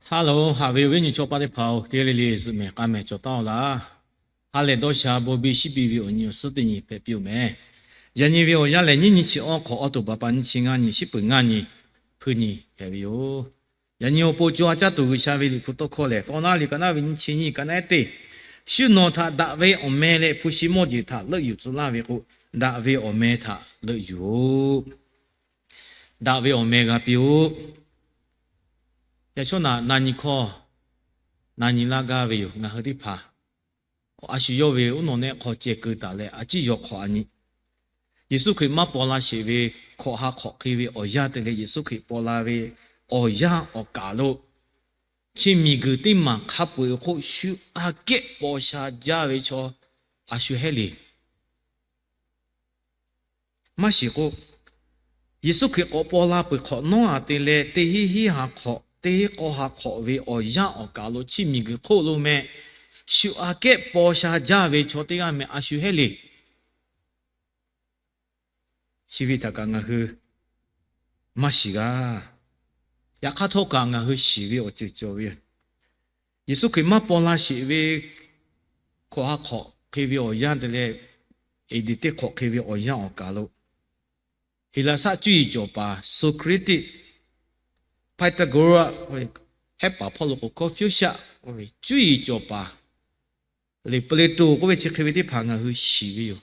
Haˉ loˬ, haꞈ ve awˬ viˉ nyi chaw paˆ teˇ hpaˍ-oˬ, teˇ g'aˇ le le zuhꞈ mehˍ k'a mehˍ cawˬ taˉ-oˬ laˇ. Ha lehˬ dawˇ sha bon biˇ shiˉ biˇ ve awˬ nyi awˬ suhˉ teˇ nyi hpehꞈ piˇ-oˬ mehˍ. Yaꞈ nyi ve awˬ yanˇ lehˬ, nyiˇ nyi chi awˬ hk'awꞈ, awˬ to baˬ pa nyiˇ chi ngaˇ nyi, shiˉ peuˬ ngaˇ nyi, hpuiˇ nyi hpehꞈ ve yoˬ. Yaꞈ nyi awˬ pon co ha caˇ tuˬ G'uiˬsha ve Liꞈ hpu tawˇ hkawˇ lehˬ, Tawˇ naˉ liꞈ ka naˉ ve nyiˇ chi nyiˇ ka naˉ teˇ, shu nawˬ htaꞈ daꞈ ve awˬ meh leh hpu shi mawˇ jeˬ htaꞈ leuˆ yuˬ tcuh laˇ ve k'o, daꞈ ve awˬ meh htaꞈ leuˆ yuˬ-oꞈ. Daꞈ ve awˬ meh g'a piˇ-oˆ. Yaꞈ shawˉ naꞈ na nyi hkawˇ na nyi laˇ gaˇ ve yoˬ. Ngaˬ hui teˇ hpaˍ a shu yawˇ ve uˉ nawˬ nehˆ hk'aw ceh keu taˍ leh, a ciˉ yaw hk'awꞈ a nyi. Yeˍsuˆ Hkriꞈ maˇ paw la sheˍ ve hkawꞈ ha hk'awꞈ hk'e ve awˬ yanˇ te leh, Yeˍsuˆ Hkriꞈ paw la ve awˬ yanˇ awˬ kaˬ lo, chi miˬguiˬ teˇ maˬ hk'a peu-eˬ hk'oˆ shu aꞈ kehˉ paw sha jaˇ ve chaw a shu hehˉ le. Maˇ shiˍ k'o, Yeˍsuˆ Hkriꞈ k'awꞈ paw la peuˬ hk'awꞈ nawˉ a te leh, teˇ hinˉ hinˉ ha hk'awꞈ, teˇ hinˉ k'awˇ ha hk'awꞈ ve awˬ yanˇ awˬ kaˬ lo, chi miˬguiˬ hk'oˆ lo meh, shu aꞈ kehˉ paw sha jaˇ ve chaw teˇ g'aˇ meh a shu hehˉ le. Chi ve htaꞈ kaꞈ ngaˬ hui maˇ shiˍ g'a. Yaꞈ hk'aˇ htawˇ kaꞈ ngaˬ hui shiˍ ve awˬ ceuˬ cawˬ ve yoˬ. Yeˍsuˆ Hkriꞈ maˇ paw la sheˍ ve hkawꞈ ha hk'awꞈ hk'e ve awˬ yanˇ te leh, A D teˇ hk'awꞈ hk'e ve awˬ yanˇ awˬ kaˬ lo, Heˍlaˍsaˆ cuˇ yiˍ cawˬ paˍ Socrates, Pythagoras, hehˉ paˍ hpawˇ lo k'o Confucius, cuˇ yiˍ cawˬ paˍ, Plato k'oˆ ve chi hk'e ve teˇ hpaˍ ngaˬ hui shiˍ ve yoˬ.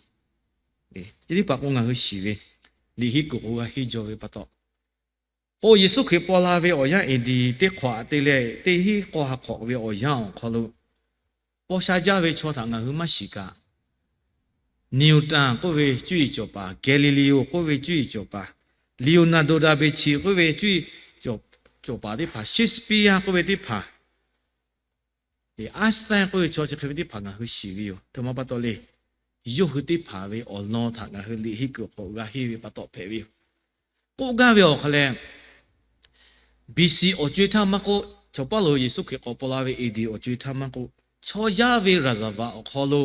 Chi teˇ hpaˍ k'o ngaˬ hui shiˍ ve, liꞈ henˇ kuiˬ k'o g'a henˇ jaw ve pa taw, k'o Yeˍsuˆ Hkriꞈ paw la ve awˬ yanˇ A D teˇ hk'awꞈ te leh teˇ hinˉ k'awˇ ha hk'awꞈ ve awˬ yanˇ awˬ hk'aw lo, paw sha jaˇ ve chaw htaꞈ ngaˬ hui maˇ shiˍ kaꞈ, Newton k'oˆ ve cuˇ yiˍ cawˬ paˍ, Galileo k'oˆ ve cuˇ yiˍ cawˬ paˍ, Leonardo da Vinci k'oˆ ve cuˇ yiˍ cawˬ paˍ teˇ hpaˍ, Shakespeare k'oˆ ve teˇ hpaˍ, Einstein k'oˆ ve chaw chi hk'e ve teˇ hpaˍ ngaˬ hui shiˍ ve yoˬ. Aˬ htoꞈ ma pa taw le. Yawˇ hui teˇ hpaˍ ve awˬ lawn htaꞈ ngaˬ hui liꞈ henˇ kuiˬ k'awꞈ g'a henˇ ve pa taw hpehꞈ ve yoˬ. K'oˆ gaˇ ve awˬ hk'aw leh, B C awˬ co-e htaˇ maˇ k'oˆ, chaw paˇ lo Yeˍsuˆ Hkriꞈ k'awꞈ paw la ve A D awˬ co-e htaˇ maˇ k'oˆ, chaw yaˇ ve ราชวงศ์ awˬ hk'aw lo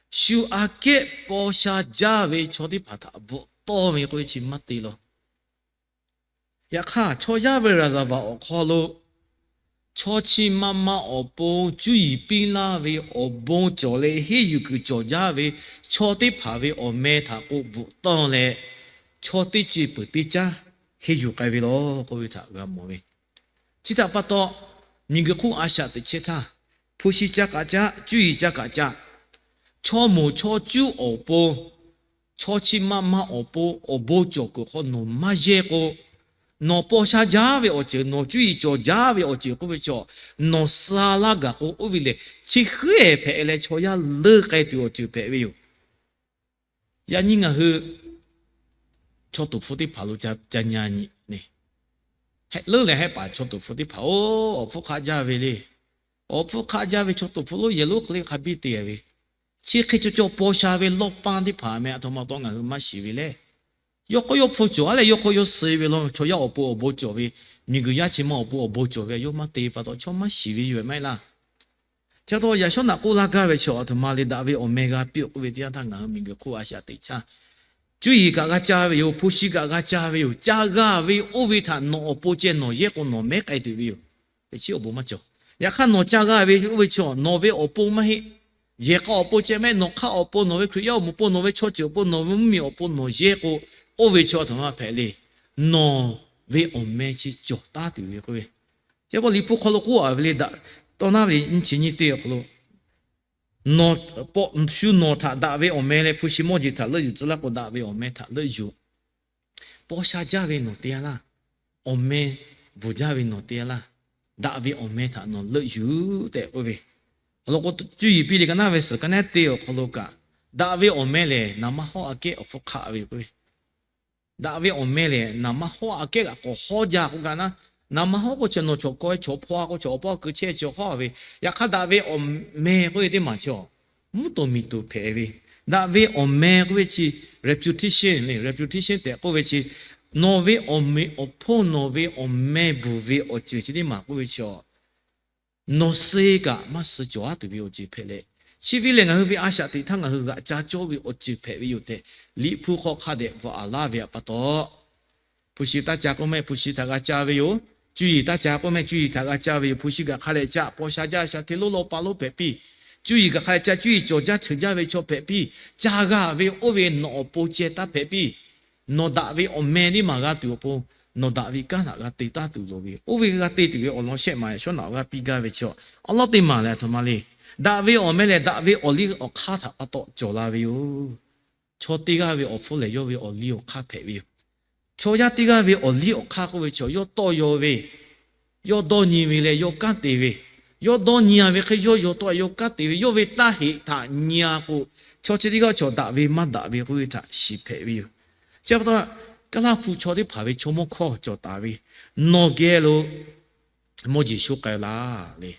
shu aꞈ kehˉ paw sha jaˇ ve chaw teˇ hpaˍ htaꞈ bvuhꞈ tawˇ ve k'oˆ ve chi maˇ te law. Yaꞈ hk'aˇ, chaw yaˇ ve ราชวงศ์ awˬ hk'aw lo chaw chi ma ma awˬ pon cuˇ yiˍ piˇ laˇ ve awˬ bon cawˬ leh henˇ yuˬ kuiˬ cawˬ jaˇ ve chaw teˇ hpaˍ ve awˬ meh htaꞈ k'o bvuhꞈ tawˇ leh, chaw teˇ co-e peuˬ teˇ caˉ henˇ yuˬ k'ai ve law k'oˆ ve htaꞈ g'a mawˬ ve. Chi htaꞈ pa taw, miˬguiˬ hk'oˆ a shaꞈ teꞈ chehˇ htaˇ, hpu shi caˇ kaꞈ caˇ, cuˇ yiˍ caˇ kaꞈ caˇ, chaw moˍ chaw cuˉ awˬ pon, chaw chi ma ma awˬ pon awˬ bon cawˬ kuiˬ hk'aw nawˬ maˇ yehˇ k'o, nawˬ paw sha jaˇ ve awˬ ceuˬ, nawˬ cuˇ yiˍ cawˬ jaˇ ve awˬ ceuˬ k'oˆ ve chaw, nawˬ sha laˇ gaˬ k'o, oˇ ve lehˬ chi hk'e hpehꞈ leh chaw yaˇ leuˆ k'ai tuˬ awˬ ceuˬ hpehꞈ ve yoˬ. Yaꞈ nyi ngaˬ hui chaw toˍ hpfuh teˇ hpaˍ lo ca nya nyi le. Leuˉ leh hehˉ paˍ chaw toˍ hpfuh teˇ hpaˍ-oˬ, awˬ hpfuhˇ hk'aˆ jaˇ ve le. Awˬ hpfuhˇ hk'aˆ jaˇ ve chaw toˍ hpfuh lonˉ yehˬ lonˉ hk'e le hk'a biˇ te ve. Chi hk'e cawˬ cawˬ paw sha ve lawˇ paˇ teˇ hpaˍ meh, aˬ htoꞈ ma taw ngaˬ hui maˇ shiˍ ve le. Yawˇ hk'aw yawˇ hpfuh cawˬ a leh yawˇ hk'aw yawˇ suh ve law, chaw yaˇ awˬ pon awˬ bon cawˬ ve, miˬguiˬ yaˇ chi ma awˬ pon awˬ bon cawˬ ve, yawˇ maˇ te pa taw chaw maˇ shiˍ ve yoˬ maˇ heˆ laˇ. Chi pa taw yaꞈ shawˉ naꞈ k'oˆ laˇ gaˇ ve chi aˬ htoꞈ ma le, daꞈ ve awˬ meh g'a piˇ-oˆ k'oˆ ve teˇ yanˇ htaˇ ngaˬ hui miˬguiˬ hk'oˆ a shaꞈ teꞈ caˇ, cuˇ yiˍ kaꞈ g'a ca ve yoˬ, hpu shi kaꞈ g'a ca ve yoˬ. Ca g'a ve oˇ ve htaꞈ nawˬ awˬ pon ceh nawˬ yehˇ k'o nawˬ mehˉ k'ai tuˬ ve yoˬ. Teꞈ chiˉ awˬ bon maˇ cawˬ. Yaꞈ hk'aˇ nawˬ ca g'a ve oˇ ve chi nawˬ ve awˬ pon maˇ heˆ. Yehˬ k'a awˬ pon ceh mehˆ, nawˬ hk'aˇ awˬ pon, nawˬ ve Hkriꞈ yaˇ awˬ moˍ pon, nawˬ ve chaw ceuˬ awˬ pon, nawˬ ve mvuhˇmiˬ awˬ pon nawˬ yehˇ k'o, oˇ ve chi aˬ htoꞈ ma hpehꞈ le. Nawˬ ve awˬ meh chi cawˬ taˉ tuˬ ve k'oˆ ve, chi pa Liꞈ hpu hk'aw lo k'oˆ a ve le, daꞈ tawˇ naˉ ve nyiˇ chi nyiˇ teˇ awˬ hk'aw lo, nawˬ, shu nawˬ htaꞈ daꞈ ve awˬ meh leh hpu shi mawˇ jeˬ htaꞈ leuˆ yuˬ tcuh laˇ k'o, daꞈ ve awˬ meh htaꞈ leuˆ yuˬ. Paw sha jaˇ ve nawˬ te-a laˇ. Awˬ meh bvuhˬ jaˇ ve nawˬ te-a laˇ. Daꞈ ve awˬ meh htaꞈ nawˬ leuˆ yuˬ tehꞈ k'oˆ ve. Awˬ lawn k'o, cuˇ yiˍ piˇ le ka naˉ ve suhˍ ka naˉ teˇ awˬ hk'aw lo kaꞈ, daꞈ ve awˬ meh lehˬ naˍ maˇ hawˉ aꞈ kehˉ awˬ hpfuhˇ hk'aˆ ve yoˬ k'oˆ ve. Daꞈ ve awˬ meh lehˬ naˍ maˇ hawˉ aꞈ kehˉ g'aꞈ k'awꞈ hawˉ jaˇ k'oˆ gaˇ naˉ, naˍ maˇ hawˉ k'o chi nawˬ chaw kawehˇ chaw hpawˇ-a k'o chaw awˬ pawˇ keu chehˇ chi hawˉ ve. Yaꞈ hk'aˇ daꞈ ve awˬ meh k'oˆ ve teˇ maˬ chi mvuhˇ tawˍ miˬ tuˬ hpehꞈ ve. Daꞈ ve awˬ meh k'oˆ ve chi reputation le, reputation tehꞈ k'oˆ ve chi, nawˬ ve awˬ meꞈ awˬ hponˇ nawˬ ve awˬ meh bvuhˬ ve awˬ ceuˬ chi teˇ maˬ k'oˆ ve chi, nawˬ suh kaꞈ maˇ suh cawˬ-a tuˬ ve awˬ ceuˬ hpehꞈ leh, chi ve lehˬ ngaˬ hui ve a shaꞈ teꞈ htaˇ ngaˬ hui g'aꞈ ca cawˇ ve awˬ ceuˬ hpehꞈ ve yoˬ tehꞈ, Liꞈ hpu hk'aw hk'a dehꞈ bvuhꞈ aˍ laˇ ve pa taw, hpu shi taˇ ca k'oˆ mehˆ, hpu shi htaꞈ g'a ca ve yoˬ. Cuˇ yiˍ taˇ ca k'oˆ mehˆ, cuˇ yiˍ htaꞈ g'a caˇ ve yoˬ. Hpu shi gaˬ hk'a leh caˇ, paw sha jaˇ sha hteˇ lonˉ lawˇ pa lonˉ hpehꞈ piˇ. Cuˇ yiˍ gaˬ hk'a leh caˇ, cuˇ yiˍ cawˬ jaˇ cheuˬ jaˇ ve chaw hpehꞈ piˇ. Ca g'a ve oˇ ve nawˬ awˬ pon ceh taˇ hpehꞈ piˇ. Nawˬ daꞈ ve awˬ meh teˇ maˬ g'a tuˬ awˬ pon, nawˬ daꞈ ve kanˉ htaꞈ g'a te taˉ tuˬ loˍ ve. Oˇ ve g'a te tuˬ ve awˬ lawn shehˆ maˬ shawˉ naꞈ g'a piˇ gaˇ ve chaw, awˉ lawˉ teˇ maˬ leh a htoꞈ ma le. Daꞈ ve awˬ meh lehˬ, daꞈ ve awˬ liˇ awˬ hk'aˇ htaꞈ pa taw cawˬ la ve yoˬ. Chaw teˇ g'aˇ ve awˬ hpfuhˇ lehˬ, yawˇ ve awˬ liˇ awˬ hk'aˇ hpehꞈ ve yoˬ. Chaw yaˇ teˇ g'aˇ ve awˬ liˇ awˬ hk'aˇ k'oˆ ve chaw, yawˇ tawˇ yaw ve, yawˇ dawˇ nyi ve leh yawˇ kanˉ te ve, yawˇ dawˇ nyi a ve hk'e yawˇ yaw tawˆ yawˇ kanˉ te ve, yawˇ ve taˇ heꞈ htaꞈ nyi a k'o, chaw chi teˇ g'aˇ chaw daꞈ ve maˇ daꞈ ve k'oˆ ve htaꞈ shiˍ hpehꞈ ve yoˬ. Chi pa taw, Kaˇlaˇ hpu chaw teˇ hpaˍ ve chaw mawˇ hkawˇ cawˬ taˍ ve, nawˬ geh lo mawˇ jeˬ sho k'ai laˇ le.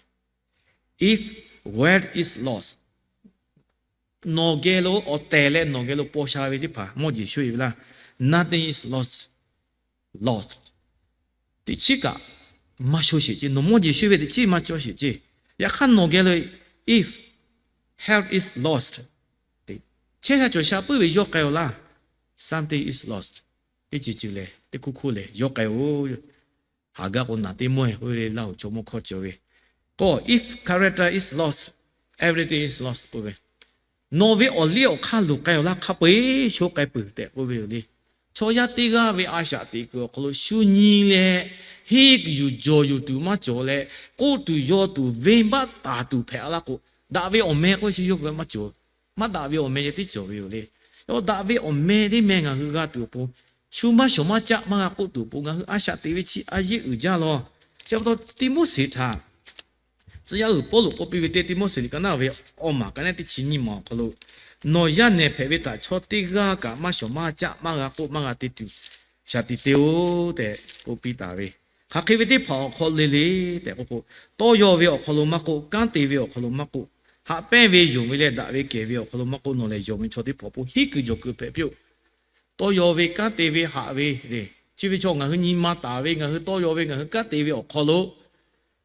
If wealth is lost, nawˬ geh lo awˬ tehˬ leh nawˬ geh lo paw sha ve teˇ hpaˍ mawˇ jeˬ sho e ve laˇ. Nothing is lost, lost. Teꞈ chiˉ kaꞈ maˇ sho sheˍ ceˇ. Nawˬ mawˇ jeˬ sho e ve teꞈ chiˉ maˇ cawˇ sheˍ ceˇ. Yaꞈ hk'aˇ nawˬ geh lo, if health is lost, chehˇ sha cawˬ sha puiˉ ve yawˇ k'ai awˬ laˇ. Something is lost. Teˇ ceuˬ ceuˬ lehˬ, teˇ hkuˇ hkuˇ lehˬ yawˇ k'ai oˬ. Haˍ gaˇ k'o naˬ teˇ mawˇ e k'oˆ ve le, Laˇ huˍ chaw mawˇ hkawˇ cawˬ ve. K'o, if character is lost, everything is lost k'oˆ ve, nawˬ ve awˬ liˇ awˬ hk'aˇ luˬ k'ai awˬ laˇ, hk'a peu eˬ sho k'ai peuˬ tehꞈ k'oˆ ve yoˬ le. Chaw yaˇ teˇ g'aˇ ve a shaꞈ teꞈ kuiˬ awˬ hk'aw lo shu nyi leh, henˇ kuiˬ yuˬ jawˬ yuˬ tuˬ maˇ cawˬ leh, k'oˆ tuˬ yaw tuˬ venˇbaˆ taˍ tuˬ hpehꞈ a laˇ k'o, daꞈ ve awˬ meh k'oˆ shu yawˇ hui maˇ cawˬ. Maˇ daꞈ ve awˬ meh ceh tiˉ cawˬ ve yoˬ le. Yawˇ daꞈ ve awˬ meh teˇ meh ngaˬ hui g'a tuˬ awˬ pon, shu maˇ shawˍ maˇ caˆ maˇ g'a k'oˆ tuˬ awˬ pon ngaˬ hui a shaꞈ teꞈ ve chi a yeˆ uiˍ jaˇ law. Chi pa taw Tiˆmoˉseˍ htaꞈ tcuh yaˇ uiˍ Pawˇluꞈ k'oˆ piˇ ve teˇ Tiˆmoˉseˍ liꞈ ka naˉ ve awˬ maˬ ka naˉ teˇ chi nyiˇ maˬ awˬ hk'aw lo, nawˬ yaˇ nehˬ hpehꞈ ve htaꞈ chaw teˇ g'aˇ kaꞈ maˇ shawˍ maˇ caˆ maˇ g'a k'oˆ maˇ g'a te tuˬ shaˍ tiꞈ te-oˬ tehꞈ k'oˆ piˇ taˍ ve. Hk'aˬ hk'e ve teˇ hpaˍ awˬ hk'aw lo le le tehꞈ k'oˆ k'o, tawˇ yaw ve awˬ hk'aw lo maˇ k'oˆ, kanˉ te ve awˬ hk'aw lo maˇ k'oˆ, haꞈ pehnˇ ve yonˍ ve leh daꞈ ve kehˬ ve awˬ hk'aw lo maˇ k'oˆ, nawˬ lehˬ yonˍ ve chaw teˇ hpaˍ awˬ pon hiˉ kuiˬ jawˬ kuiˬ hpehꞈ piˇ-oˆ. Tawˇ yaw ve, kanˉ te ve, haꞈ ve le, chi ve chaw ngaˬ hui nyi ma taˍ ve, ngaˬ hui tawˇ yaw ve, ngaˬ hui kanˉ te ve awˬ hk'aw lo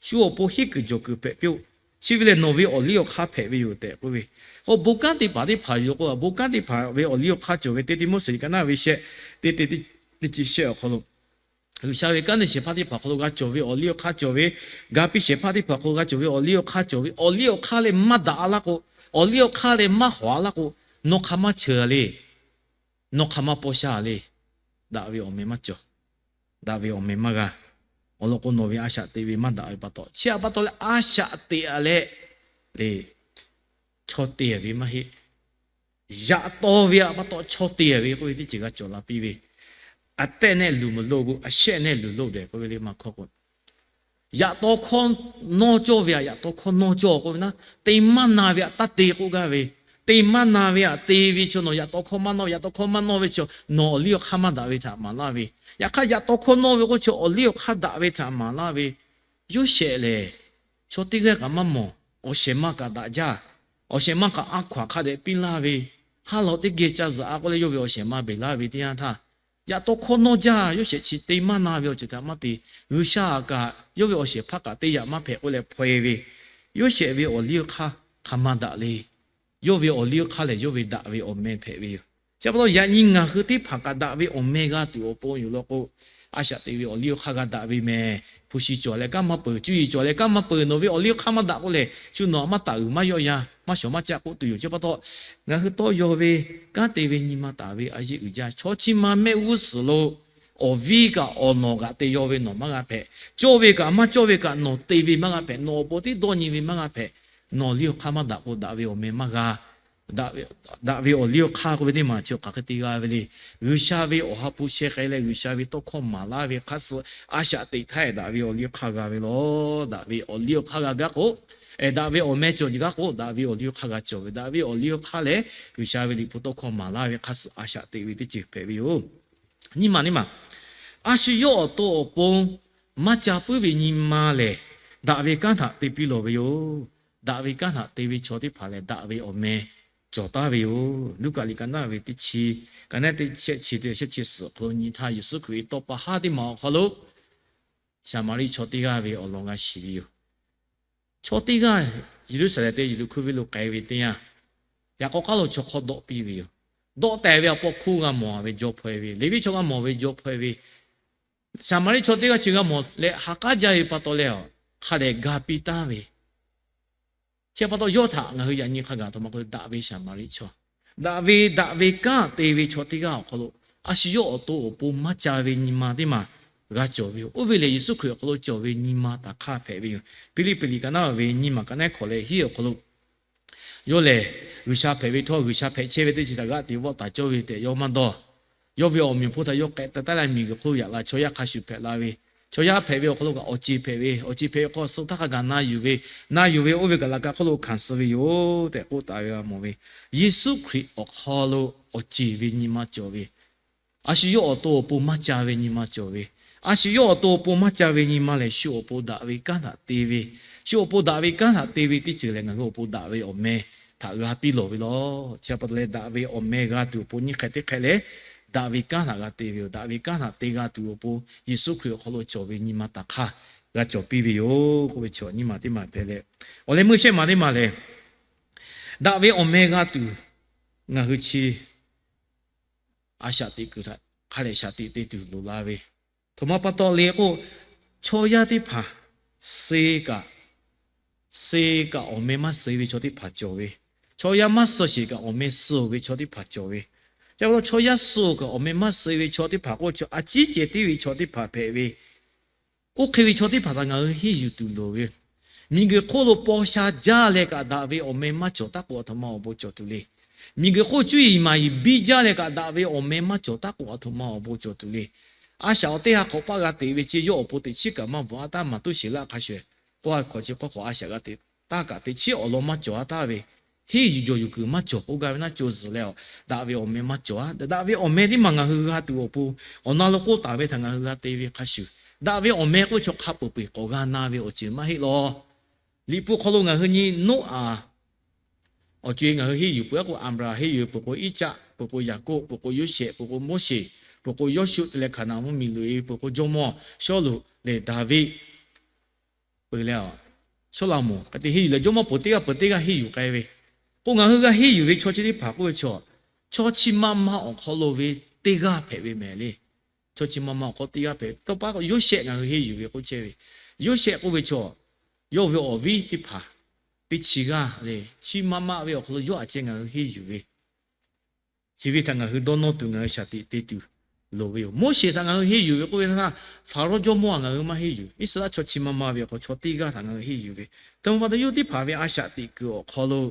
shu awˬ pon hiˉ kuiˬ jawˬ kuiˬ hpehꞈ piˇ-oˆ. Chi ve lehˬ nawˬ ve awˬ liˇ awˬ hk'aˇ hpehꞈ ve yoˬ tehꞈ k'oˆ ve. K'o bon kanˉ te paˍ teˇ hpaˍ yoˬ k'o, bon kanˉ te paˍ ve awˬ liˇ awˬ hk'aˇ cawˬ ve teˇ Tiˆmoˉseˍ liꞈ ka naˉ ve shehˆ, teˇ te teˇ chi shehˆ awˬ hk'aw lo, G'uiˬsha ve kanˉ te shehˍ hpaˇ teˇ hpaˍ hk'aw lo g'a cawˬ ve awˬ liˇ awˬ hk'aˇ cawˬ ve, ga piˇ shehˍ hpaˇ teˇ hpaˍ hk'aw lo g'a cawˬ ve awˬ liˇ awˬ hk'aˇ cawˬ ve, awˬ liˇ awˬ hk'aˇ leh maˇ daꞈ a laˇ k'o, awˬ liˇ awˬ hk'aˇ leh maˇ hawˍ a laˇ k'o, nawˬ hk'aˬ maˇ cheuˬ a le. Nawˬ hk'aˬ maˇ paw sha a le. Daꞈ ve awˬ meh maˇ cawˬ. Daꞈ ve awˬ meh maˇ g'a. Awˬ lawn k'o, nawˬ ve a shaꞈ teꞈ ve maˇ daꞈ ve pa taw, chi htaꞈ pa taw leh a shaꞈ teꞈ a leh le, chaw te ve maˇ heˆ. Yaꞈ taw ve htaꞈ pa taw chaw te ve k'oˆ ve teˇ ceuˬ g'a cawˬ la piˇ ve, a tehˆ nehˆ luˬ maˇ loˆ k'o, a shehˆ nehˆ luˬ loˆ tehꞈ k'oˆ ve le maˇ hkawˇ k'o, yaꞈ taw hkawˇ nawˇ cawˇ ve htaꞈ yaꞈ taw hkawˇ nawˇ cawˇ k'oˆ ve naˉ, te maˇ na ve htaꞈ taˇ te k'oˆ gaˇ ve, te maˇ na ve htaꞈ te ve chaw nawˬ yaꞈ taw hkawˇ maˇ nawˇ, yaꞈ taw hkawˇ maˇ nawˇ ve chaw nawˬ awˬ liˇ awˬ hk'aˇ maˇ daꞈ ve htaꞈ maˍ laˇ ve, yaꞈ hk'aˇ yaꞈ taw hkawˇ nawˇ ve k'o chaw awˬ liˇ awˬ hk'aˇ daꞈ ve htaꞈ maˍ laˇ ve, Yoˇsehꞈ lehˬ, chaw teˇ g'aˇ kaꞈ maˇ mawˬ, awˬ shehˍ ma kaꞈ daꞈ jaˇ, awˬ shehˍ ma kaꞈ a hkaw aˬ hk'a dehꞈ piˇ laˇ ve, ha lawꞈ teˇ geh ca zuhꞈ a k'oˆ leh yawˇ ve awˬ shehˍ ma beˬ laˇ ve teˇ yanˇ htaˇ, yaꞈ taw hkawˇ nawˇ jaˇ. Yoˇsehꞈ chi te maˇ na ve awˬ ceuˬ htaꞈ maˇ te. G'uiˬsha kaꞈ yawˇ ve awˬ shehˍ hpaˇ kaꞈ teˇ yaꞈ maˇ hpehꞈ k'oˆ leh hpaw e ve, Yoˇsehꞈ ve awˬ liˇ awˬ hk'aˇ hk'aˬ ma daꞈ le. Yawˇ ve awˬ liˇ awˬ hk'aˇ lehˬ yawˇ ve daꞈ ve awˬ meh hpehꞈ ve yoˬ. Chi pa taw yaꞈ nyi ngaˬ hui teˇ hpaˍ kaꞈ daꞈ ve awˬ meh g'a tuˬ awˬ pon yoˬ law k'o, a shaꞈ teꞈ ve awˬ liˇ awˬ hk'aˇ g'a daꞈ ve mehˍ. Hpu shi cawˬ leh kanˉ maˇ peuˬ, cuˇ yiˍ cawˬ leh kanˉ maˇ peuˬ, nawˬ ve awˬ liˇ awˬ hk'aˇ maˇ daꞈ k'oˆ lehˬ, shu nawˬ maˇ taˍ uiˍ maˇ yawˆ yan, maˇ shawˍ maˇ caˆ k'oˆ tuˬ yoˬ. Chi pa taw ngaˬ hui tawˇ yaw ve, kanˉ te ve, nyi ma taˍ ve a yeˆ uiˍ jaˇ. Chaw chi ma mehˆ g'uˇ suhˍ lo awˬ viˉ kaꞈ awˬ nawˬ kaꞈ te yaw ve nawˬ maˇ g'a hpehꞈ. Cawˇ ve kaꞈ maˇ cawˇ ve kaꞈ nawˬ te ve maˇ g'a hpehꞈ. Nawˬ awˬ pon tiˉ dawˇ nyi ve maˇ g'a hpehꞈ. Nawˬ liˇ awˬ hk'aˇ maˇ daꞈ k'o daꞈ ve awˬ meh maˇ g'a. Daꞈ ve awˬ liˇ awˬ hk'aˇ k'oˆ ve teˇ maˬ chi hk'aˬ hk'e te g'a ve le. G'uiˬsha ve awˬ ha hpu sheh k'ai leh G'uiˬsha ve tawˇ hkawˇ maˍ laˇ ve hk'a suh a shaꞈ teꞈ htaˇ daꞈ ve awˬ liˇ awˬ hk'aˇ g'a ve law. Daꞈ ve awˬ liˇ awˬ hk'aˇ g'a gaˇ k'o, daꞈ ve awˬ meh cawˬ gaˇ k'o, daꞈ ve awˬ liˇ awˬ hk'aˇ g'a cawˬ ve, daꞈ ve awˬ liˇ awˬ hk'aˇ lehˬ G'uiˬsha ve liꞈ hpu tawˇ hkawˇ maˍ laˇ ve hk'a suh a shaꞈ teꞈ ve teˇ ceuˬ hpehꞈ ve yoˬ. Nyiˇ maˬ nyiˇ maˬ, a shu yawˇ awˬ to awˬ pon maˇ ca puiˉ ve nyi ma lehˬ, daꞈ ve kanˉ htaꞈ te piˇ lawˬ ve yoˬ. Daꞈ ve kanˉ htaꞈ te ve chaw teˇ hpaˍ lehˬ, daꞈ ve awˬ meh cawˬ taˍ ve yoˬ. Luˉkaꞈ liꞈ ka naˉ ve teˇ chi, ka naˉ teˇ shehˆ chi teˇ shehˆ chi suhˍ hk'aw lo nyi htaˇ, Yeˍsuˆ Hkriꞈ ve tawˇ pa haˉ teˇ maˬ awˬ hk'aw lo Saˍmaˍriˆ chaw teˇ g'aˇ ve awˬ lawn g'a shiˍ ve yoˬ. Chaw teˇ g'aˇ Yeˍruˆsaˍlehnˍ te Yeˍriˆhkoˇ venˇ lo k'ai ve teˇ yanˇ, yaꞈ k'aw k'aˉ lo chaw hk'awˇ dawˆ piˇ ve yoˬ. Dawˆ tehˬ ve awˬ pon hkunˉ g'a mawˬ ve jaw hpaw e ve, Leˍviˆ chaw g'a mawˬ ve jaw hpaw e ve, Saˍmaˍriˆ chaw teˇ g'aˇ chi g'a mawˬ leh ha k'aˉ jaˇ ve pa taw leh, hk'a dehꞈ ga piˇ taˍ ve. Chi pa taw yawˇ htaꞈ ngaˬ hui yaꞈ nyi hk'a gaˬ aˬ htoꞈ ma k'oˆ, daꞈ ve Saˍmaˍriˆ chaw, daꞈ ve daꞈ ve kanˉ te ve chaw teˇ g'aˇ awˬ hk'aw lo, a shu yawˇ awˬ to awˬ pon maˇ ca ve nyi ma teˇ maˬ g'a cawˬ ve yoˬ. Oˇ ve lehˬ, Yeˍsuˆ Hkriꞈ awˬ hk'aw lo cawˬ ve nyi ma taˍ hk'aˇ hpehꞈ ve yoˬ. Hpiˇliˇpiˆ liꞈ ka naˉ ve nyiˇ maˬ ka naˉ hkawꞈ leh hiˉ awˬ hk'aw lo, yawˇ lehˬ G'uiˬsha hpehꞈ ve htawˇ, G'uiˬsha hpehꞈ chehˇ ve teˇ ceuˬ htaꞈ g'aˆ te vawˆ taˍ cawˇ ve tehꞈ yawˇ maˇ dawˇ. Yawˇ ve awˬ meꞈ awˬ hponˇ htaꞈ yawˇ k'ehꞈ taˍ taˉ leh miˬguiˬ hk'oˆ yaꞈ la chaw yaˇ hk'a shuˍ hpehꞈ la ve, chaw yaˇ hpehꞈ ve awˬ hk'aw lo kaꞈ awˬ ceˬ hpehꞈ ve, awˬ ceˬ hpehꞈ ve hk'aw suh htaˇ hk'a gaˬ na yuˬ ve, na yuˬ ve oˇ ve kaˬ la ka hk'oˆ lo hkanˍ suh ve yoˬ tehꞈ k'oˆ taˍ ve g'a mawˬ ve. Yeˍsuˆ Hkriꞈ awˬ hk'aw lo awˬ ceˬ ve nyi ma cawˬ ve, a shu yawˇ awˬ to awˬ pon maˇ ca ve nyi ma cawˬ ve, a shu yawˇ awˬ to awˬ pon maˇ ca ve nyi ma lehˬ, shu awˬ pon daꞈ ve kanˉ htaꞈ te ve, shu awˬ pon daꞈ ve kanˉ htaꞈ te ve teˇ ceuˬ lehˬ, ngaˬ hui awˬ pon daꞈ ve awˬ meh htaꞈ g'a piˇ lawˬ ve law. Chi pa taw leh, daꞈ ve awˬ meh g'a tuˬ awˬ pon nyiˇ hk'e teˇ hk'e leh daꞈ ve kanˉ htaꞈ g'a te ve yoˬ. Daꞈ ve kanˉ htaꞈ te g'a tuˬ awˬ pon Yeˍsuˆ Hkriꞈ awˬ hk'aw lo cawˬ ve nyi ma taˍ hk'aˇ g'a cawˬ piˇ ve yoˬ k'oˆ ve chi nyiˇ maˬ teˇ maˬ hpehꞈ leh, awˬ leh meuˇ shehˆ maˬ teˇ maˬ lehˬ, daꞈ ve awˬ meh g'a tuˬ ngaˬ hui chi a shaꞈ teꞈ kuiˬ htaꞈ hk'a dehꞈ shaꞈ teꞈ te tuˬ loˍ la ve, htoꞈ ma pa taw le k'o, chaw yaˇ teˇ hpaˍ suh kaꞈ, suh kaꞈ awˬ meh maˇ suh ve chaw teˇ hpaˍ cawˬ ve, chaw yaˇ maˇ suh sheˍ kaꞈ awˬ meh suh ve chaw teˇ hpaˍ cawˬ ve. Chi pa taw chaw yaˇ suh kaꞈ awˬ meh maˇ suh ve chaw teˇ hpaˍ k'oˆ ve chi a ciˉ ceh tiˉ ve chaw teˇ hpaˍ hpehꞈ ve, oˇ hk'e ve chaw teˇ hpaˍ htaꞈ ngaˬ hui henˇ yuˬ tuˬ loˍ ve. Miˬguiˬ hk'oˆ lo paw sha jaˇ leh kaꞈ daꞈ ve awˬ meh maˇ cawˬ taˉ k'o, aˬ htoꞈ ma awˬ bon cawˬ tuˬ le. Miˬguiˬ hk'oˆ cuˇ yiˍ maˍ yiˍ biˇ jaˇ leh kaꞈ daꞈ ve awˬ meh maˇ cawˬ taˉ k'o, aˬ htoꞈ ma awˬ bon cawˬ tuˬ le. A shaꞈ awˬ teˇ ha hk'awꞈ paˆ g'a teꞈ ve chi yawˇ awˬ pon teꞈ chiˉ kaꞈ maˇ bvuhꞈ a taˉ maˍ tuˇ sheˍ laˇ hk'a shuˍ, k'oˆ a hkawꞈ chi k'oˆ hk'awꞈ a shaꞈ g'a teꞈ taˇ kaꞈ teꞈ chiˉ awˬ lawn maˇ cawˬ a taˉ ve, henˇ yuˬ jawˬ yuˬ kuiˬ maˇ cawˬ k'oˆ gaˇ ve naˉ co zuhˬ leh, daꞈ ve awˬ meh maˇ cawˬ a. Daꞈ ve awˬ meh teˇ maˬ ngaˬ hui g'a tuˬ awˬ pon, awˬ na lo k'oˆ taˍ ve htaꞈ ngaˬ hui g'a te ve hk'a shuˍ, daꞈ ve awˬ meh k'oˆ ve chaw hk'a peuˬ peuˬ k'awꞈ g'a na ve awˬ ceuˬ maˇ heˆ law. Liꞈ hpu hk'aw lo ngaˬ hui nyi Noˉaꞈ awˬ co e ngaˬ hui henˇ yuˬ peuˬ a k'o, Aˍbraˍhanˍ henˇ yuˬ ve, peuˬ k'o Iˉcaˆ, peuˬ k'o Yaˍkoˆ, peuˬ k'o Yoˇsehꞈ, peuˬ k'o Moˉseˍ, peuˬ k'o Yawˇshuˆ, te leh Hkaˍnanˍ mvuhˇmiˬ loꞈ e, peuˬ k'o jawˇmawˇ Sawˉluꞈ leh Daˍviˆ, peuˬ leh Sawˉlaꞈmonˍ hk'e te henˇ yuˬ leh jawˇmawˇ peuˬ teˇ g'aˇ peuˬ teˇ g'aˇ henˇ yuˬ k'ai ve. K'o ngaˬ hui g'a henˇ yuˬ ve chaw chi teˇ hpaˍ k'oˆ ve chaw, chaw chi ma ma awˬ hk'aw lo ve teˇ g'aˇ hpehꞈ ve mehˍ le. Chaw chi ma ma awˬ hk'aw teˇ g'aˇ hpehꞈ. Tawˇ pa k'o Yoˇsehꞈ ngaˬ hui henˇ yuˬ ve k'oˆ chehˇ ve. Yoˇsehꞈ k'oˆ ve chaw, yawˇ ve awˬ viˉ teˇ hpaˍ teˇ chi g'aˇ leh chi ma ma ve awˬ hk'aw lo yawˇ aꞈ ceh ngaˬ hui henˇ yuˬ ve. Chi ve htaꞈ ngaˬ hui dawˇ nawˇ tuˬ ngaˬ hui shaˍ tiꞈ te tuˬ loˍ ve yoˬ. Moˉseˍ htaꞈ ngaˬ hui henˇ yuˬ ve k'oˆ ve htaˇ, Hpaˍrawˇ jawˇmawˇ htaꞈ ngaˬ hui maˇ henˇ yuˬ. Iˉsaˍreˍlaˆ chaw chi ma ma ve awˬ hk'aw chaw teˇ g'aˇ htaꞈ ngaˬ hui henˇ yuˬ ve. Htoꞈ ma pa taw yawˇ teˇ hpaˍ ve a shaꞈ teꞈ kuiˬ awˬ hk'aw lo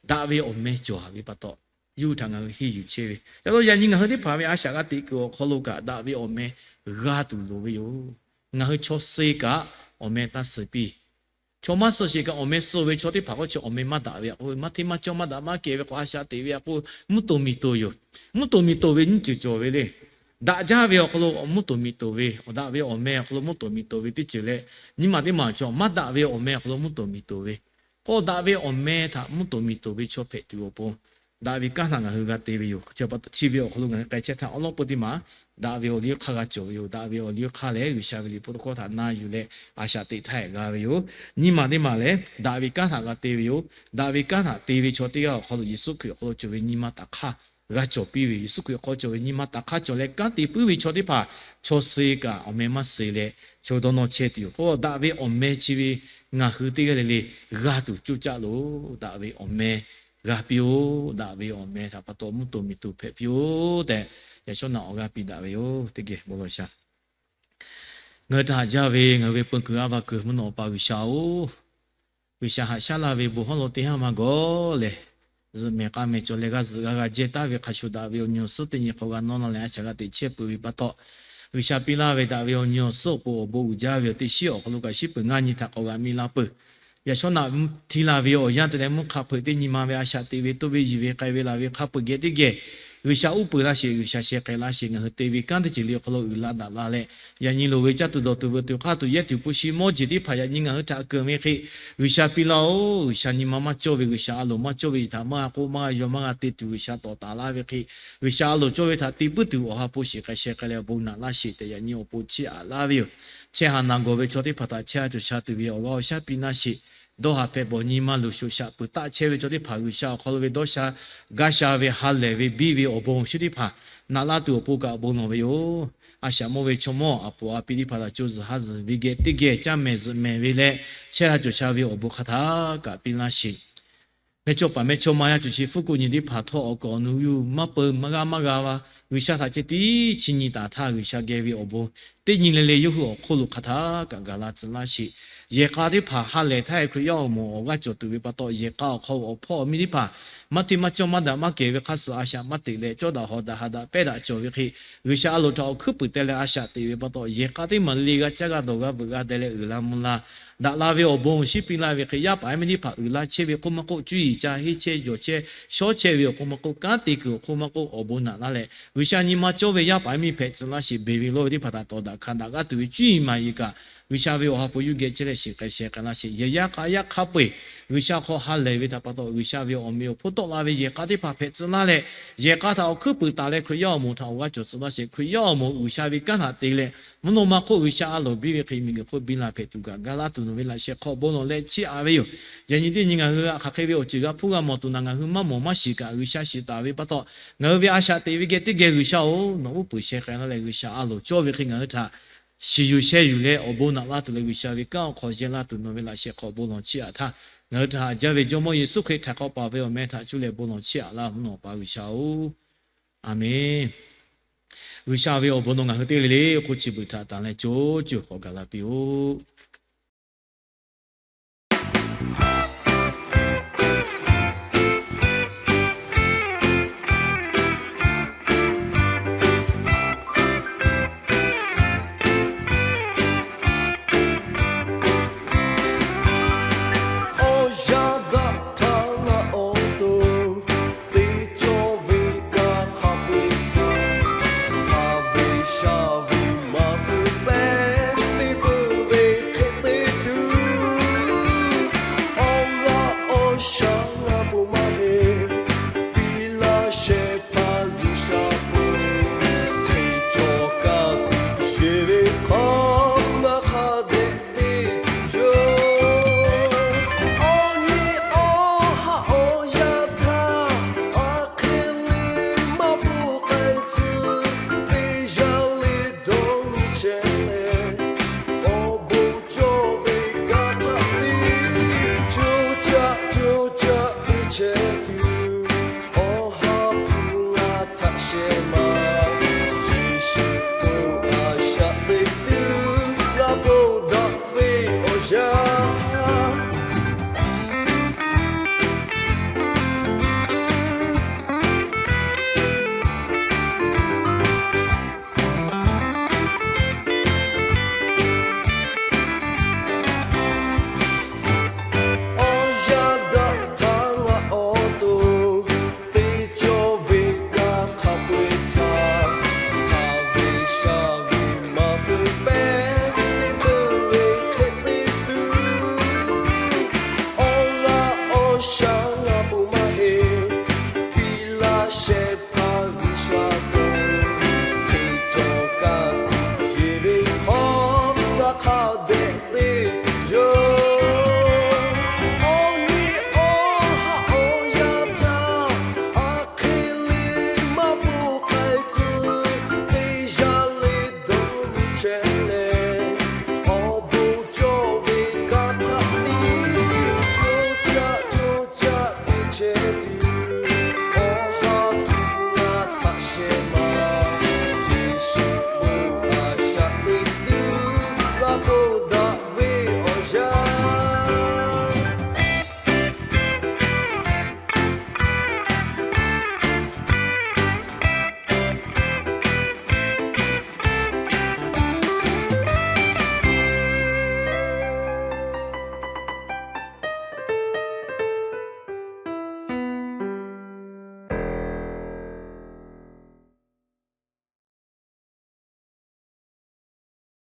daꞈ ve awˬ meh cawˬ ve pa taw, yawˇ hui htaꞈ ngaˬ hui henˇ yuˬ chehˇ ve. Ca lo yaꞈ nyi ngaˬ hui teˇ hpaˍ ve a shaꞈ g'a teꞈ kuiˬ awˬ hk'aw lo kaꞈ daꞈ ve awˬ meh g'a tuˬ loˍ ve yoˬ. Ngaˬ hui chaw suh kaꞈ awˬ meh taˇ suh piˇ. Chaw maˇ suh sheˍ kaꞈ awˬ meh suh ve chaw teˇ hpaˍ k'oˆ chi awˬ meh maˇ daꞈ ve aꞈ k'oˆ ve, maˇ hteˇ maˇ cawˇ maˇ daꞈ maˇ kehˬ ve k'o a shaꞈ teꞈ ve aꞈ k'oˆ mvuhˇ toˍ miˬ toˍ yoˬ. Mvuhˇ toˍ miˬ toˍ ve nyiˇ ceuˬ cawˬ ve le. Daꞈ jaˇ ve awˬ hk'aw lo mvuhˇ toˍ miˬ toˍ ve, awˬ daꞈ ve awˬ meh awˬ hk'aw lo mvuhˇ toˍ miˬ toˍ ve teˇ ceuˬ leh, nyi ma teˇ ma chaw maˇ daꞈ ve awˬ meh awˬ hk'aw lo mvuhˇ toˍ miˬ toˍ ve, k'o daꞈ ve awˬ meh htaꞈ mvuhˇ toˍ miˬ toˍ ve chaw hpehꞈ tuˬ awˬ pon daꞈ ve kanˉ htaꞈ ngaˬ hui g'a te ve yoˬ. Chi ve awˬ hk'aw lo ngaˬ hui k'ai chehˇ htaˇ awˉ lawˉ peu teˇ maˬ daꞈ ve awˬ liˇ hk'aˇ g'a cawˬ ve yoˬ. Daꞈ ve awˬ liˇ hk'aˇ lehˬ, G'uiˬsha ve liꞈ hpu tawˇ hkawˇ htaꞈ na yuˬ leh a shaꞈ teꞈ htaˇ g'a ve yoˬ. Nyi ma teˇ maˬ lehˬ, daꞈ ve kanˉ htaꞈ g'a te ve yoˬ. Daꞈ ve kanˉ htaꞈ te ve chaw teˇ g'aˇ awˬ hk'aw lo Yeˍsuˆ Hkriꞈ awˬ hk'aw lo cawˬ ve nyi ma taˍ hk'aˇ g'a cawˬ piˇ ve yoˬ. Yeˍsuˆ Hkriꞈ awˬ hk'aw cawˬ ve nyi ma taˍ hk'aˇ cawˬ leh kanˉ te puiˉ ve chaw teˇ hpaˍ, chaw suh kaꞈ awˬ meh maˇ suh leh, chaw dawˇ nawˇ chehˇ tuˬ yoˬ. K'o daꞈ ve awˬ meh chi ve ngaˬ hui teˇ g'aˇ le le g'a tuˬ coˇ caˆ loˬ. Daꞈ ve awˬ meh g'a piˇ-oˆ. Daꞈ ve awˬ meh htaꞈ pa taw mvuhˇ toˍ miˬ toˍ hpehꞈ piˇ-oˆ tehꞈ, yaꞈ shawˉ naꞈ awˬ g'aˇ piˇ daꞈ ve yoˬ. Teˇ geh bon lawˬ sha. Ngaˬ hui htaꞈ haꞈ jaˇ ve ngaˬ hui ve peu kuiˬ a va kuiˬ mvuhˇ naw pa G'uiˬsha-oˬ, G'uiˬsha haꞈ shaˉ laˇ ve bon hawˉ lo teˇ haˉ maˇ gawˬ lehˬ, zuhꞈ mehˍ k'a mehˍ cawˬ leh g'a zuhꞈ g'a g'a jehˇ taˍ ve hk'a shuˍ, daꞈ ve awˬ nyi awˬ suhˉ teˇ nyi hk'aw g'a nawˇ la leh a shaꞈ g'a teꞈ chehˇ peuˬ ve pa taw, G'uiˬsha piˇ laˇ ve daꞈ ve awˬ nyi awˬ suhˉ awˬ pon awˬ bon uiˍ jaˇ ve awˬ teˇ shiˉ awˬ hk'aw lo kaꞈ shiˉ peuˬ ngaˇ nyi htaꞈ k'awꞈ g'a miˇ la peuˬ. Yaꞈ shawˉ naꞈ hti la ve awˬ yanˇ te leh mvuhˇ hk'a hpeuꞈ teˇ nyi ma ve a shaꞈ teꞈ ve toˇ ve yiˬ ve k'ai ve laˬ ve hk'a peuˬ geh teˇ geh, G'uiˬsha uˉ peunˍ laˇ sheˍ, G'uiˬsha sheh k'ai laˇ sheˍ. Ngaˬ hui te ve kanˉ teˇ ceuˬ le awˬ hk'aw lo uiˍ la daꞈ la leh, yaꞈ nyi loˍ ve caˇ tuˬ dawˬ tuˬ veuꞈ tuˬ hk'aˇ tuˬ yehˇ tuˬ hpu shi mawˇ jeˬ teˇ hpaˍ yaꞈ nyi ngaˬ hui htaꞈ keunˍ ve hk'e, G'uiˬsha piˇ laˇ-oˬ. G'uiˬsha nyi ma maˇ cawˇ ve, G'uiˬsha a loˍ maˇ cawˇ ve, yiˬ htaꞈ maˇ g'a k'oˆ maˇ g'a yaw maˇ g'a te tuˬ G'uiˬsha tawˍ taˍ laˇ ve hk'e, G'uiˬsha a loˍ cawˇ ve htaꞈ te puiˉ tuˬ awˬ ha hpu shiˍ k'ai sheh k'ai leh awˬ bon naꞈ laˇ sheˍ tehꞈ yaꞈ nyi awˬ pon chiˇ aꞈ laˇ ve yoˬ. Chehˇ haˍ naˬ gawˬ ve chaw teˇ hpaˍ htaꞈ chehˇ ha cawˬ sha tuˬ ve awˬ g'aˇ awˬ shaˉ piˇ laˇ sheˍ. Dawˇ haˍ hpehꞈ bawˬ nyi ma luˬ shoꞈ shaꞈ peuˬ taˆ chehˇ ve chaw teˇ hpaˍ G'uiˬsha awˬ hk'aw lo ve dawˇ sha gaˇ sha ve ha lehˬ ve biˇ ve awˬ bon awˬ shinˉ teˇ hpaˍ naꞈ laˇ tuˬ awˬ pon kaꞈ bon lawˬ ve yoˬ. A shaꞈ mawˇ ve chaw mawˇ aˬ poˍ a pi teˇ hpaˍ htaꞈ co zuhˬ ha zuhˬ ve geh teˇ geh caˇ mehˍ zuhꞈ mehˍ ve leh, chehˇ g'a cawˬ sha ve awˬ bon hk'a htaˇ kaꞈ piˇ laˇ sheˍ. Mehˇchawˇ paˍ mehˇchawˇma yaˇ cawˬ chi hpfuhˇ k'oˆ nyi teˇ hpaˍ htawˇ awˬ kaˍ awˬ nu yuˬ maˇ peu maˇ g'aˇ maˇ g'a va, G'uiˬsha htaꞈ ceh tiˉ chi nyi taˍ htaˇ G'uiˬsha geh ve awˬ bon teˇ nyi le le yawˇ hui awˬ hk'oˆ lo hk'a htaˇ kaꞈ gaˬ la tcuh laˇ sheˍ. Yehˬ k'a teˇ hpaˍ ha lehˬ htaˇ hkriꞈ yaˇ awˬ moˍ awˬ g'aˇ cawˬ tuˬ ve pa taw, yehˬ k'a awˬ hk'aw awˬ hpawˇ awˬ miˇ teˇ hpaˍ maˇ hteˇ maˇ cawˇ maˇ daꞈ maˇ kehˬ ve hk'a suhˍ a shaꞈ maˇ teꞈ leh, cawˇ daꞈ hawˍ daꞈ haꞈ daꞈ pehˇ daꞈ cawˬ ve hk'e, G'uiˬsha a loˍ htaꞈ awˬ hkuiˉ puiˍ teh leh a shaꞈ teꞈ ve pa taw, yehˬ k'a teˇ maˬ le g'a caˇ g'a dawˬ g'a veuꞈ g'a deh leh uiˍ la mvuh la daꞈ la ve awˬ bon awˬ shinˉ piˇ laˇ ve hk'e, yaˇ paˍ yaˇ miˇ teˇ hpaˍ uiˍ la chehˇ ve k'oˆ maˇ k'oˆ, cuˇ yiˍ ca henˇ chehˇ jawˬ chehˇ shawˉ chehˇ ve awˬ hk'oˆ maˇ k'oˆ, kanˉ te kuiˬ awˬ hk'oˆ maˇ k'oˆ, awˬ bon naꞈ laˇ leh G'uiˬsha nyi ma cawˇ ve yaˇ paˍ yaˇ miˇ hpehꞈ tcuh laˇ sheˍ. Beˬ ve lawˇ ve teˇ hpaˍ htaꞈ tawˍ daꞈ hkanˍ daꞈ g'aˇ tuˬ ve cuˇ yiˍ maˍ yiˍ kaꞈ, G'uiˬsha ve awˬ ha hpu yuˇ geh chehˇ leh shiˍ k'ai sheh k'ai laˇ sheˍ. Yehˬ yaˇ k'a yaˇ hk'a peu-eˬ G'uiˬsha hk'aw ha lehˬ ve htaꞈ pa taw, G'uiˬsha ve awˬ meꞈ awˬ hponˇ tawˆ la ve yehˬ k'a teˇ hpaˍ hpehꞈ tcuh laˇ leh, yehˬ k'a htaꞈ awˬ hkuiˉ puiˍ taˍ leh Hkriꞈ yaˇ awˬ moˍ htaꞈ awˬ g'aˇ cawˬ tcuh laˇ sheˍ. Hkriꞈ yaˇ awˬ moˍ G'uiˬsha ve kanˉ htaꞈ te leh, mvuhˇ naw ma hk'oˆ G'uiˬsha a loˍ biˇ ve hk'e miˬguiˬ hk'oˆ biˇ la hpehꞈ tuˬ kaꞈ ga laˇ tuˬ nawˬ ve laꞈ sheh hk'aw bon lawˬ leh chiˇ aꞈ ve yoˬ. Yaꞈ nyi teˇ nyi ngaˬ hui hk'aˬ hk'e ve awˬ ceuˬ g'a hpuˇ g'a mawˬ tuˬ naꞈ ngaˬ hui maˇ mawˬ maˇ shiˍ kaꞈ, G'uiˬsha shiˍ taˍ ve pa taw, ngaˬ hui ve a shaꞈ teꞈ ve geh teˇ geh G'uiˬsha-oˬ, nawˬ uˉ peunˍ sheh k'ai laˇ leh G'uiˬsha a loˍ cawˇ ve hk'e ngaˬ hui htaꞈ shiˍ yuˬ sheh yuˬ leh awˬ bon naꞈ laˇ tuˬ leh G'uiˬsha ve kanˉ awˬ hk'aw yehˇ laˇ tuˬ nawˬ ve laꞈ sheh hk'aw bon lawˬ chiˇ aꞈ htaˇ, ngaˬ hui htaꞈ haꞈ jaˇ ve Jawˇmawˇ Yeˍsuˆ Hkriꞈ htaiˍ hk'awꞈ paˍ ve awˬ meh htaꞈ cuˇ leh bon lawˬ chiˇ aꞈ laˇ mvuhˇ naw pa G'uiˬsha-oˬ, Aˍmenˍ. G'uiˬsha ve awˬ bon nawˬ ngaˬ hui teˇ g'aˇ le le hk'oˆ chi beuꞈ htaꞈ tanˍ leh co co hk'awꞈ gaˬ la piˇ-oˆ.